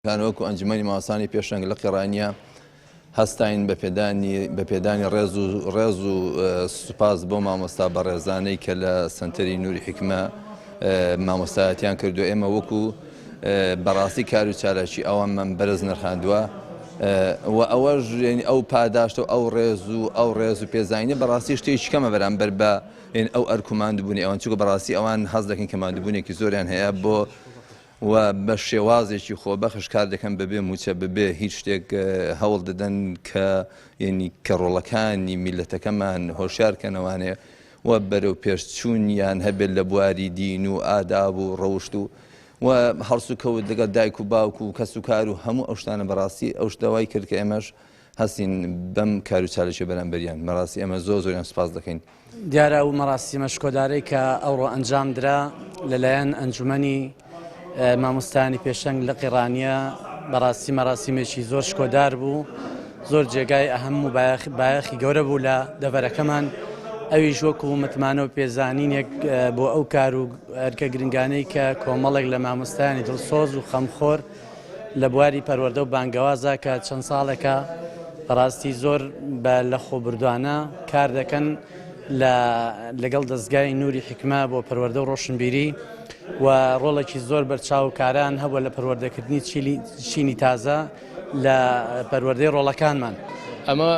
وەکو ئەنجومەنی مامۆستایانی پێشەنگ لقی ڕانیە هەستاین بە پێدانی بە پێدانی ڕێز و ڕێز و سوپاس بۆ مامۆستا بەڕێزانەی کە لە سەنتەری نوری حیکمە مامۆستایەتیان کردو ئێمە وەکو بەڕاستی کار و چالاکی ئەوانمان بەرز نرخاندووە و ئەوەش ئەو پاداشت و ئەو ڕێز و ئەو ڕێز و پێزانینە بەڕاستی شتێکی کەمە بەرامبەر بە ئەو ئەرک و ماندووبوونی ئەوان چونکە بەڕاستی ئەوان هەست دەکەن کە ماندووبوونێکی زۆریان هەیە بۆ و بە شێوازێکی خۆبەخش کار دەکەن بەبێ مووچە بەبێ هیچ شتێک هەوڵ دەدەن کە یعنی کە ڕۆڵەکانی میلەتەکەمان هۆشیار کەنەوانێ و بەرەو پێشچوونیان هەبێت لە بواری دین و ئاداب و ڕەوشت و و هەڵسوکەوت لەگەڵ دایک و باوک و کەس و کار و هەموو ئەو شتانە بەڕاستی ئەو شتە وای کرد کە ئێمەش هەستین بەم کار و چالاکیە بەرامبەریان بەڕاستی ئێمە زۆر زۆریان سوپاس دەکەین. دیارە ئەو مەراسیمە شکۆدارەی کە ئەوڕۆ ئەنجام درا لەلایەن ئەنجومەنی مامۆستایانی پێشەنگ لقی ڕانیە بەڕاستی مەراسیمێکی زۆر شکۆدار بوو زۆر جێگای ئەهەم و بایەخی گەورە بوو لە دەڤەرەکەمان ئەویش وەکو متمانە و پێزانینێک بۆ ئەو کار و ئەرکە گرنگانەی کە کۆمەڵێک لە مامۆستایانی دڵسۆز و خەمخۆر لە بواری پەروەردە و بانگەوازە کە چەند ساڵێکە بەڕاستی زۆر بە لەخۆبردوانە کار دەکەن لە لەگەڵ دەستگای نوری حیکمە بۆ پەروەردە و ڕۆشنبیری و ڕۆڵێکی زۆر بەرچاو و کاران هەبووە لە پەروەردەکردنی چینی تازە لە پەروەردەی ڕۆڵەکانمان. ئەمە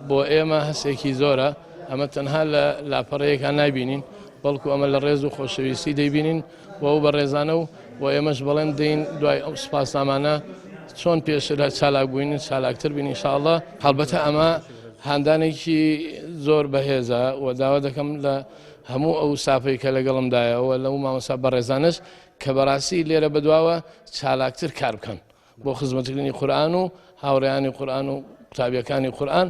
بۆ ئێمە هەستێکی زۆرە، ئەمە تەنها لە لاپەڕەیەکا نایبینین، بەڵکو ئەمە لە ڕێز و خۆشەویستی دەیبینین و ئەو بەڕێزانە و و ئێمەش بەڵێن دەین دوای ئەو سوپاسنامانە چۆن پێشتر چالاک بووین چالاکتر بین ئینشاءاللە. هەڵبەتە ئەمە هاندانێکی زۆر بەهێزە و داوا دەکەم لە هەموو ئەو ستافەی کە لەگەڵمدایە و لەو مامۆستا بەڕێزانەش کە بەڕاستی لێرە بەدواوە چالاکتر کار بکەن بۆ خزمەتکردنی قورئان و هاوڕێیانی قورئان و قوتابیەکانی قورئان.